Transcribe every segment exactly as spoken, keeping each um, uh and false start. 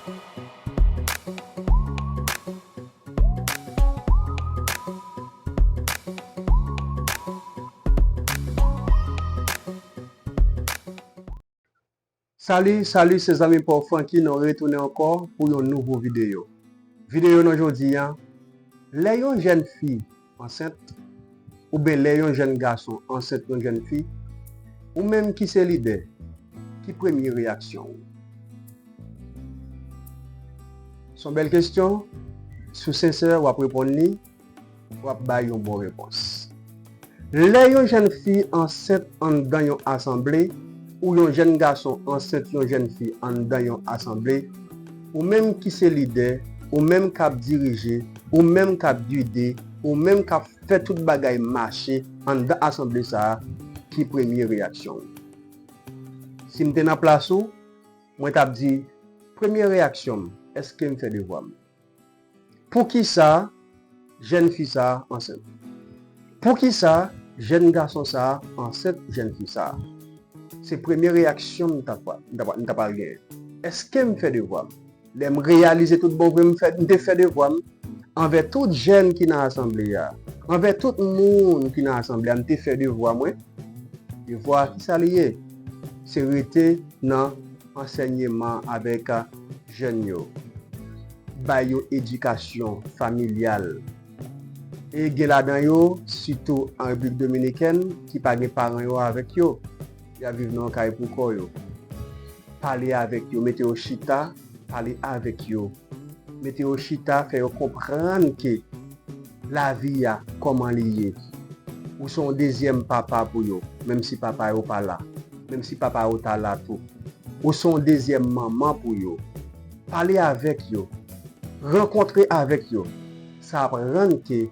Salut, salut, se zanmi pa w Francky, nou retounen ankò pou yon nouvo videyo. Videyo nou jodi a, lè yon jèn fi ansent, oubyen lè yon jèn gason ansent yon jèn fi, ou menm ki se lidè, ki premye reyaksyon w? Se yon bèl kesyon. Si w sensè, w ap reponn li, w ap bay yon bon repons. Lè yon jèn fi ansent anndan yon asanble, ou yon jèn gason ansent yon jèn fi anndan yon asanble, ou menm ki se lidè, ou menm k ap dirije, ou menm k ap gide, ou menm k ap fè tout bagay mache anndan asanble sa a, ki premye reyaksyon w? Si m te nan plas ou, mwen t ap di, premye reyaksyon m, èske m fè devwa m? Poukisa jèn fi sa a ansent? Poukisa jèn gason sa a ansent jèn fi sa a? Se premye reyaksyon m ta pral, m ta pral, m ta pral genyen. Èske m fè devwa m? Lè m reyalize tout bon vre m fè, m te fè devwa m anvè tout jèn ki nan asanble a, anvè tout moun ki nan asanble a, m te fè devwa mwen? Devwa a, kisa li ye? Se rete nan ansèyman avèk jèn yo, bay yo edikasyon familyal. E gen ladan yo, sitou an Repiblik Dominikèn, ki pa gen paran yo avèk yo. Y ap viv nan yon kay pou kò yo. Pale avèk yo, mete yo chita, pale avèk yo. Mete yo chita, fè yo konprann ke lavi a, kòman li ye. Ou se yon dezyèm papa pou yo, menm si papa yo pa la, menm si papa yo ta la tou. Ou se yon dezyèm manman pou yo. Pale avèk yo, rankontre avèk yo. Sa ap rann ke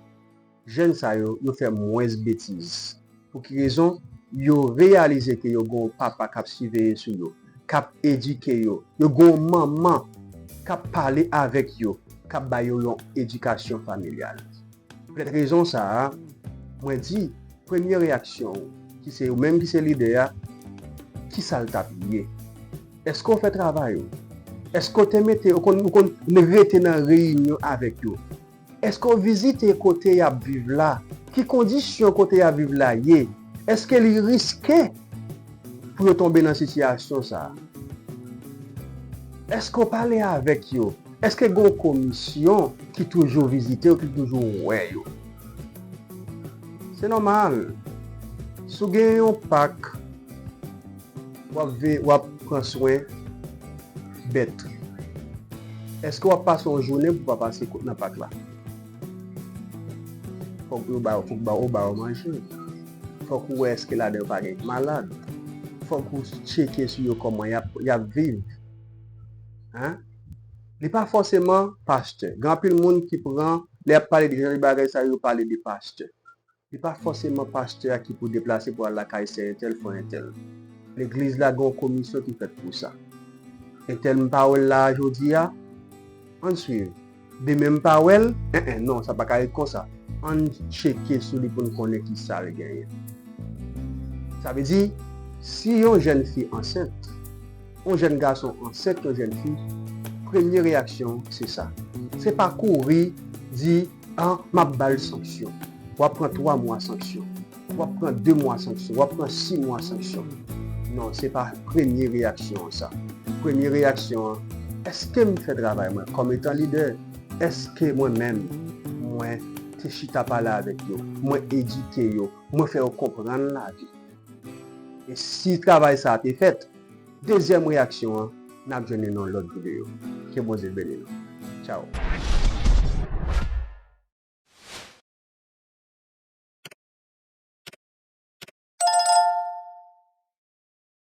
jèn sa yo, yo fè mwens betiz. Pou ki rezon? Yo reyalize ke yo gen yon papa k ap siveye sou yo, k ap edike yo. Yo gen yon manman k ap pale avèk yo, k ap ba yo yon edikasyon familyal. Poutèt rezon sa a, mwen di, premye reyaksyon w, ki se ou menm ki se lidè a, kisa l t ap ye? Èske w fè travay ou? Èske w te mete, ou konn, ou konn rete nan reyinyon avèk yo? Èske w vizite kote y ap viv la? Ki kondisyon kote y ap viv la ye? Èske li riske pou yo tonbe nan sitiyasyon sa a? Èske w pale avèk yo? Èske gen yon komisyon ki toujou vizite yo, ki toujou wè yo? Se nòmal. Si w gen yon pak, w ap ve-, w ap pran swen bèt. Èske w ap pase yon jounen pou w pa pase ko-, nan pak la? Fòk yo ba, fòk ba, ou ba yo manje. Fòk ou wè èske ladan yo pa gen malad. Fòk ou tcheke sou yo kòman y ap, y ap viv. Hein? Li pa fòseman pastè. Gen anpil moun ki pran, lè y ap pale de jan de bagay sa yo, yo pale de pastè. Li pa fòseman pastè a ki pou deplase pou al lakay sè entèl, frè entèl. Legliz la gen yon komisyon ki fèt pou sa. Entèl m pa wè l la a jodi a, ann swiv. Demen m pa wè l, en, en, non, sa pa ka ret konsa. Ann tcheke sou li pou n konnen ki sa l genyen. Sa vle di, si yon jèn fi ansent, yon jèn gason ansent yon jèn fi, premye reyaksyon se sa. Se pa kouri di, ah, m ap ba l sanksyon. W ap pran twa mwa sanksyon. W ap pran de mwa sanksyon. W ap pran sis mwa sanksyon. Non, se pa premye reyaksyon an sa. Premye reyaksyon an, èske m fè travay mwen kòm etan lidè? Èske mwen menm, mwen te chita pale avèk yo, mwen edike yo, mwen fè yo konprann lavi? E si travay sa a te fèt, dezyèm reyaksyon an, n ap jwenn li nan lòt videyo. Ke Bondye beni nou. Tchaw.